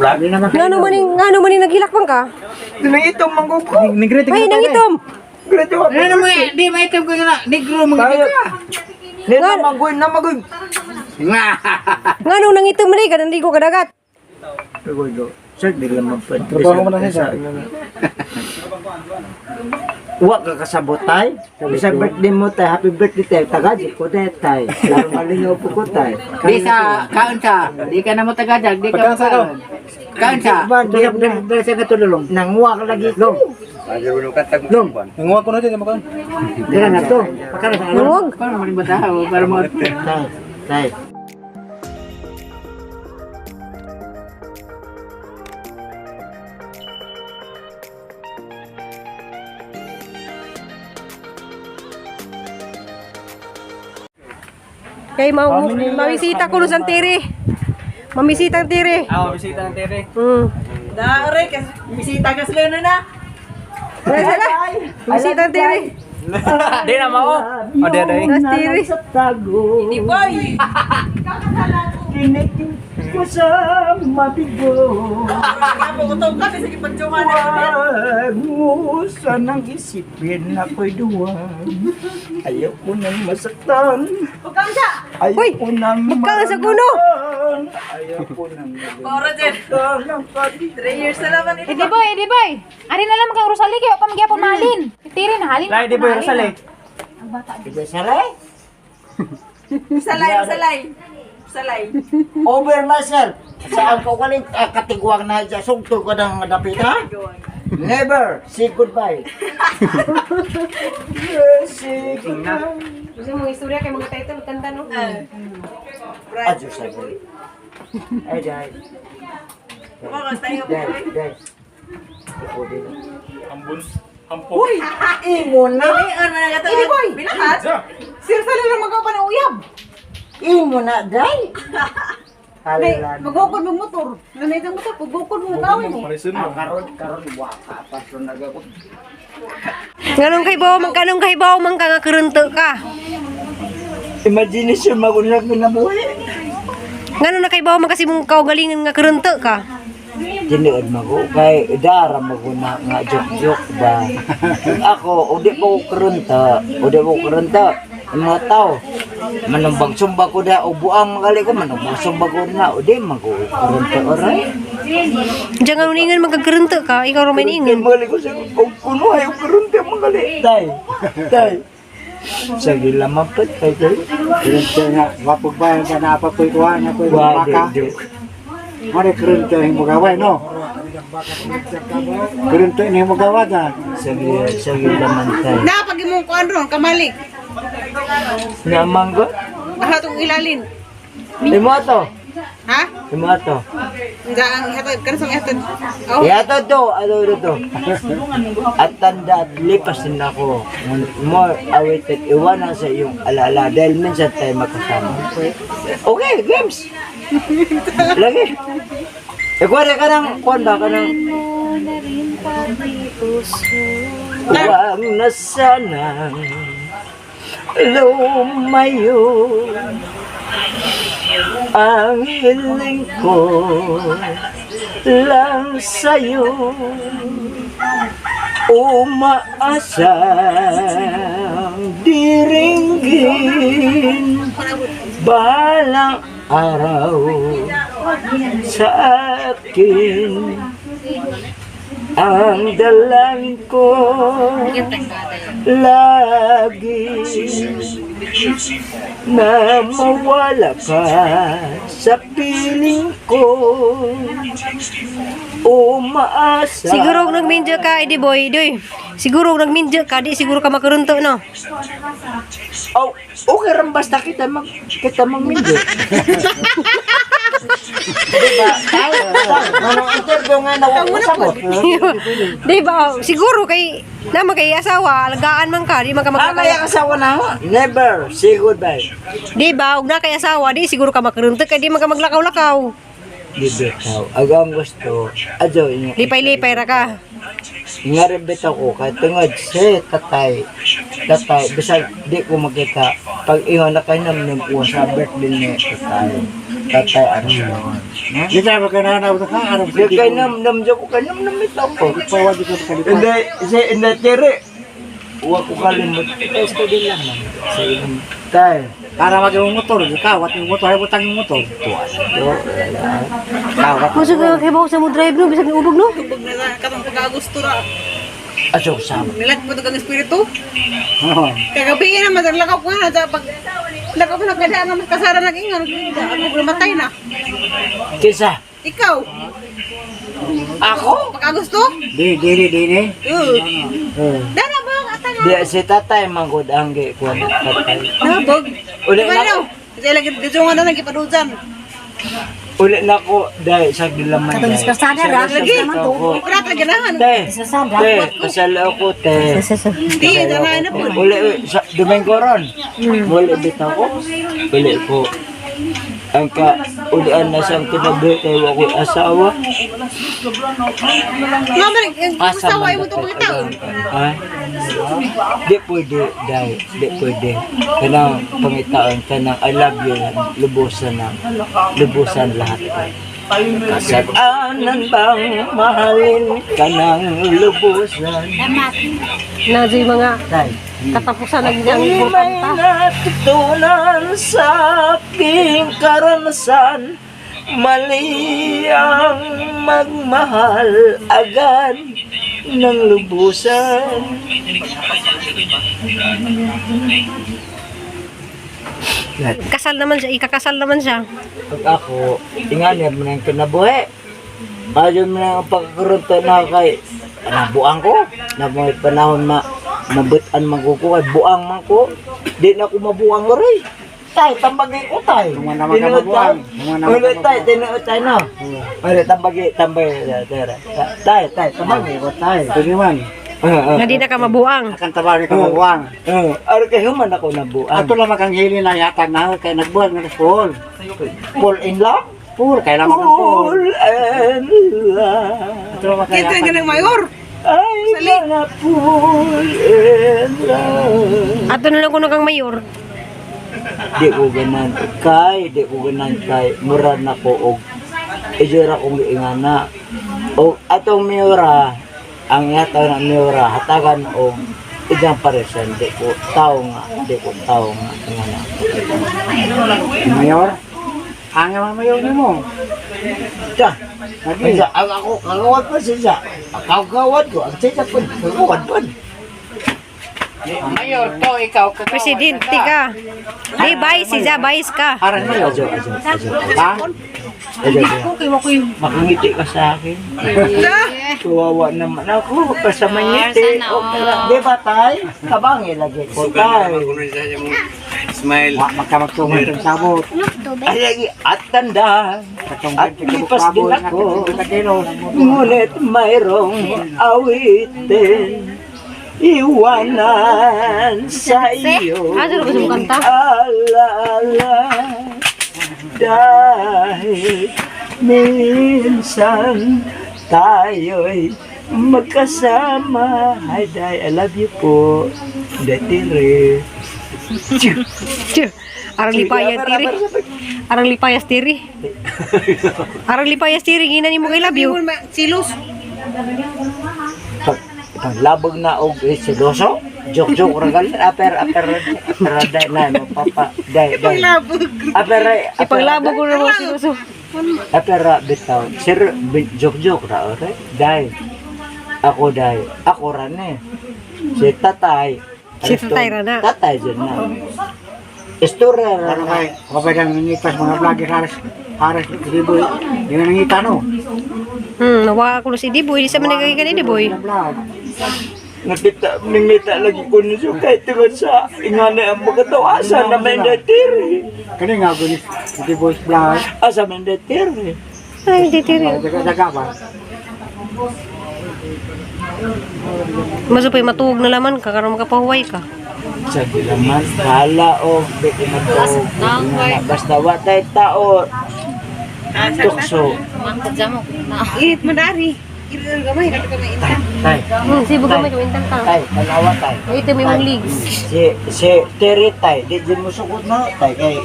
vlog. Ngano man ning naghilakbang ka? Nang itong mangguko. Ay, nang itom. Grito. Ano mo di may item ko na negro mo Tayo. ka. Nila magoy. Nga. Ngano nang itom man ka nandigo ka dagat. Go. Sir, di lang magpad. Trabaho mo na siya. Wa ka kasabot tay. Bisag birthday mo tay, happy birthday tay. Tagadi ko tay. Laro malingaw po ko tay. Di sa kaon sa. Di ka na mo tagadag, di ka. Pagkasa ka. Kaon sa. Dali sa katulong. Nang wa ka lagi ko. Long. Nanguha ko na dyan, makan. Dira na to. Pakara sa ano? Nuwag. Paano mo ba tao para mo? Tay. Kay mamisita ko sa tiri. Mamisita ang tiri. Bisita ng tere. Dari, bisita ka sila na. Sala. Mamisita ang tiri. Di na mo. O, di. Nas tiri. Hindi boy. Kinikin ko sa mabigo. Pagutong ka, kasi ipagtsungan na. Musa nang isipin ako'y duwag. Ayaw ko nang masaktan. Huwag kang siya. Uy, Ayaw ko nang magkala sa kuno. Ayaw ko nang Ora, Jen. 3 years na naman ito. Edi boy. Ari na lang kang Rosalie kayo pamigyapon malin. Tiri na halin. Lai, di ba yung Rosalie? Iba saray? Salay. Over myself. Saan ko galing katigwang na dyan. Sugto ko ng dapit ha? Never say goodbye. Say goodbye. Gusto mo istorya kay mga title kanta no? Adyo sa boy. Ay, day. Bukas tayo. Day. Ikaw din. Uy! Imo na. Ano na nga ito? Boy! Binakat? Seriously lang magawa pa ng uyab. Imo na, day. Halilan. Magukod mo motor. Nanay ng motor, pagbukod mo gawin mo. Karon, waka pa. So, nagakot. Nganong kay bawo man ka nga kurunto ka. Imagination, magulag mo na buhay. Ngano na kay bawo man kasi mong kaugalingan nga kurunto ka. Diliod mago kay dara maguna nga joke ba. Ako udi ko kurunta, ang mga tao manumbang sumba ko da o buang magali ko manumbang sumba ko na udi mago kurunta oray. Diyan nga uningan magkakurunto ka, ikaw ro may Ingin ningan. magali ko sa kuno ay kurunta magali. Tay. Sa gila mapet kay kay. Kurente nga, mapagbayan ka na apapoy kuha na po yung baka. Mare kurente yung magaway, no? Kurente yung magaway ka. Sa gila man tay. Na, pag imong kuan ron, kamalik. Namanggo. Mahatong ilalin. Imo to. Ha? Imo to. Nga ang ihatod, kanasang ihatod. Oh, Yato to, ano to? At tanda at lipas din ako. More awited, iwanan sa iyong alala dahil minsan tayo magkasama. Okay, games. Lagi. Kuwari ka ng, kuwanda ka ng, huwag na sanang lumayo. Ang hiling ko lang sa'yo, umaasang diringgin balang araw sa akin. Ang dalangin ko lagi na mawala ka sa piling ko. Umaasa. Siguro kung nagminjo ka, Edi boy, doy. Siguro kung nagminjo ka, di siguro ka makurunto no. Oh, okay rin basta kita magminjo. Diba? Tayo. Manong interview nga na usap. Di ba? Siguro kay naman kay asawa, alagaan man ka, di man ka May magkakaya. asawa na ako. Never say goodbye. Di ba? Ug na kay asawa, di siguro ka makurunto kay di man ka maglakaw-lakaw. Di bitaw. Agang gusto. Adyo inyo. Lipay-lipay ra ka. Nga rin bitaw ko. Kaya tungod si tatay. Tatay. Bisag di ko makita. Pag iyon na kayo naman yung sa birthday niya tatay. tatay ano. Di tayo magkananaw na ka, arap Di kay namjo ko kay namit ako. Pawad ko sa kalipat. Hindi tiri. Wa ko kalimot. Esto din lang man. Sa imong tay. Para maging motor, kawat yung motor, ay butang yung motor. Kawat. Masuk kay bawo sa mo drive no bisag ubog no. Tubog na sa katong pag-agusto ra. Aso sama. Nilagpo to kang espiritu. Oo. Kagabi na maglakaw ko na sa pag lakaw ko na kada nga mas kasara naging ano ako matay na. Kisa. Ikaw, Ako? pag-agusto? Di. Dana ba ang atang Di si tatay manggod ang gi kuan tatay. nabog? Uli Di ba na daw? Kasi lagi dito nga na nagipadusan. uli na ko dai sa dilaman. Katong dispersada ra, Lagi, kurat na ganahan. Te, pasal ako te. Di, dana na po. Uli sa Domingo ron. Uli bitaw ko. Uli ko. Ang ka ulian na siyang kinabi kay wa ko'y asawa. Mama, gusto mo ito mga tao. Ha? Di pwede, dahil. Di pwede. Kanang pangitaon, kanang I love you, lubusan lahat. Kasalanan bang mahalin ka ng lubusan? Na di mga Dahil. katapusan ng yang Hindi may kanta. natutunan sa aking karanasan. Mali ang magmahal agad ng lubusan. Kasal naman siya, ikakasal naman siya. Pag ako, inganyan mo na yung kinabuhi. Ayaw mo na ang pagkakarunta na kay buang ko. Na may panahon mabutan magkukuha. Buang man ko. Di na ako mabuang ko rin. Tay, tambagay ko tay. Human naman ka mabuang. Ulit tay, tinuot tay no. Ulit tambagay. Tay, tambagay ko tay. Pwede man. Nga di na ka mabuang. Akan tabari ka mabuang. Aro kay human ako nabuang. Ato lang makang hili na yata na kay nagbuhat nga Paul. Fall in love? Paul, kay lang makang Paul. Fall in love. Ato lang makang Kaya ka ng mayor. Ay, mga fall in love. Ato na lang kuno kang mayor. Di ko ganan kay mura na ko og ijura kong giingana. Og atong miura ang yataw na miura hatagan og igang paresen di ko tao nga ingana. Mayor. Ang mga mayor ni mo. Sa, Lagi. ako kagawad pa siya. Kagawad ko ang siya pun kagawad pun. Mayor to, ikaw ka. Presidente ka. Di vice siya, vice ka. Aran mayor. Ajo. Ha? Makangiti ka sa akin. Kawawa naman ako. Kasama ngiti. Di ba tay? Kabangi lagi ko tay. Magkamagtungan itong sabot. Ay lagi at tanda. At lipas din ako. Ngunit mayroong awitin. Iwanan sa iyo. Ano ba sa kanta? Alaala. Dahil minsan tayo'y magkasama. Hi, Day. I love you po. Detire. Arang lipayas tiri. Arang lipayas tiri. Arang lipayas tiri. Gina ni mo kay love you. Silos. Paglabog na og siloso. Joke ragal. Aper day na mo papa. Day. Aper Ipaglabo ko na mo sinuso. Aper bitaw. Sir joke ra ore. Day. Ako ra ne. Si tatay. Si tatay ra na. Tatay dyan na. Istorya ra Ano na. kay, kapag ang nangitas mga vlogger haras, libo, hindi na nangita no. Nawa ko si Diboy. Di sa managay ka ni Diboy. Vlog. Nangita lagi ko niyo kahit tungod sa ingana ang magkatawasan na may natiri. Kani nga gulis, hindi boys vlog. Asa may natiri. Ay, di tiri. Daga ba? Masupay matuog na laman ka. Karoon makapahuway ka. Sabi naman, kala o beki na to. Basta watay tao. Tukso. Iit madari. Iit gamay ka may intan. Tay, Sibo gamay kawintang ka. tay, tanawa tay. Ito may mong leagues. Si Terry tay, di dyan mo sukot na tay kay.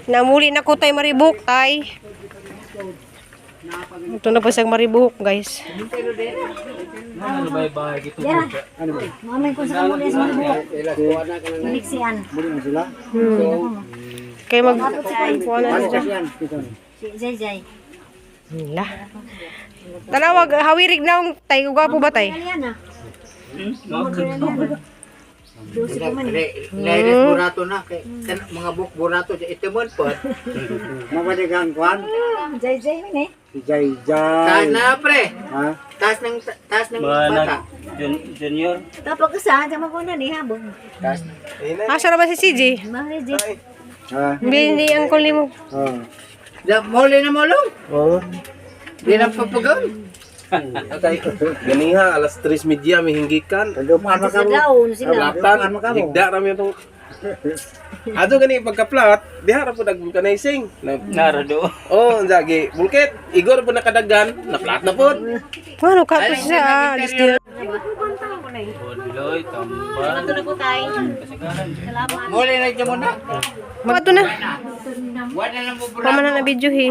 Namuli na ko tay maribuk tay. Ito na po siyang maribuk guys. Mamay ko sa kamuli sa mga Nixian. Muli na sila. Kaya mag kuha na Ano siya. kasi yan? Ito. Si Zay. Wala. Tanawag hawirig na ang tay gwapo ba tay? Yan ah. Lairis burato na. Kay mga buk burato. Ito mo po. Mabaligang kwan. Zay man eh. Si Jai Taas Jai. na pre. Ha? Taas ng bata. Kapag saan sa maguna ni habong. Taas na. Asa naman si CJ? Mahal Zay. Ha? Bili ang kulit mo. Oh. Muli na molong. Oo. Di na papagon. Ganiha, alas 3:30 may hinggikan. Kadumaan mo Sa ka mo. daon sila. Latan, higda rami itong... Ato gani pagka-flat, diha ra po nag-vulcanizing. Nara do. Oh, jagi. Bulket, igor po nakadagan, na-flat na po. Ano ka to siya? Muli na dyan muna. Magto na. Wala na mo burato. Pamana na video he.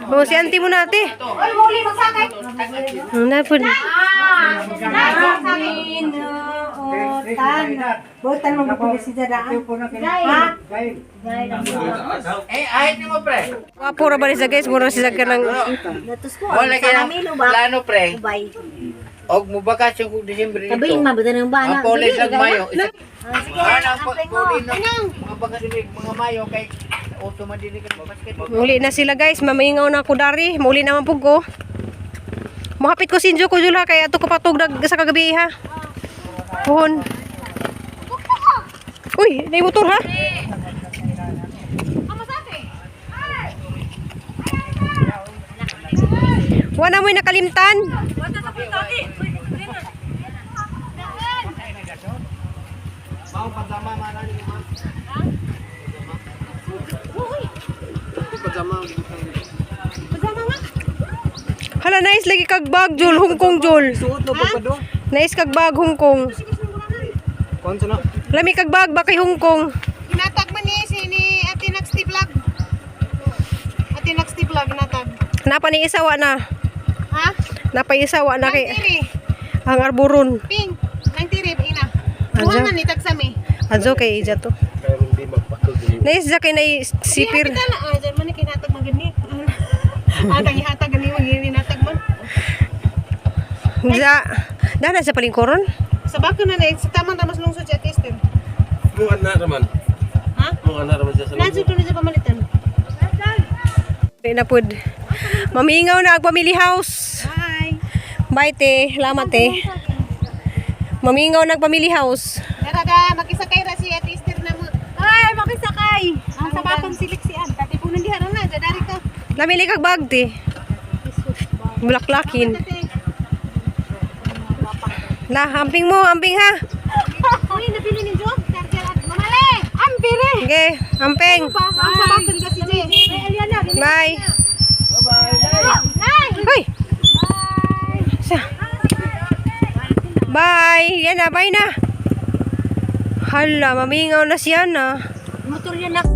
Oh, si auntie mo na ate. Oy, muli magsakay. Na po. Butan mo po si Dadaan. Ahit niyo mo pre. Wapo ra ba ni sa guys? Mura siya ka ng... Natus ko. Wala Sa kaya namilo ba? plano pre. Ubay. Og mo bakasyon kung December ito. Sabihin mabutan ng bana. Ang poli sa Mayo. Sige, ampling mo. Mga bakasyon mga Mayo kay auto man dili ka basket. Muli na sila guys. Mamaingaw na ako dari. Muli naman po ko. Mahapit ko sinjo ko jula kaya ato ko patugdag sa kagabi ha. Puhon. Uy, may motor ha? Wala mo'y nakalimtan. Hala, nice lagi kag bag, Jul. Hongkong, Jul. Nice kag bag, Hongkong. Lami kag bag, bakay Hongkong. Inatag man ni Ate Naxti Vlog. Ate Naxti Vlog inatag. Napa ni isawa na. Ha? Napa isawa na kay Tiri. ang arburon. Ping. Nang tiri ina. Duha man itag sa mi. Adjo kay ija to. Nice ja kay nay sipir. Kita na ah, dyan man ni kinatag magani. Atang ihatag gani magini natag man. Ja. Dana sa palingkoron. Sa bako na sa tamang tamas lungsod siya tester. Mga na raman. Ha? Mga na raman siya sa Nandiyo to na siya pamalitan. Na pud. Mamingaw na ang family house. Bye. Bye te. Salamat te. Mamingaw na ang family house. Naraga makisakay ra si Ate Esther na mo. Ay, makisakay. Ang sa bakong siliksian. Pati punan diha na dari ka. Lamili kag bag te. Bulaklakin. La, amping mo, amping ha. Uy, napili ni Jo. Charger at mamali. Ampire. Okay, amping. Ang sa bakong kasi Jay. Eliana. Bye. Bye. Hoy. Bye. Yan na, bye na. Hala, mamingaw na siya na. Motor yan na.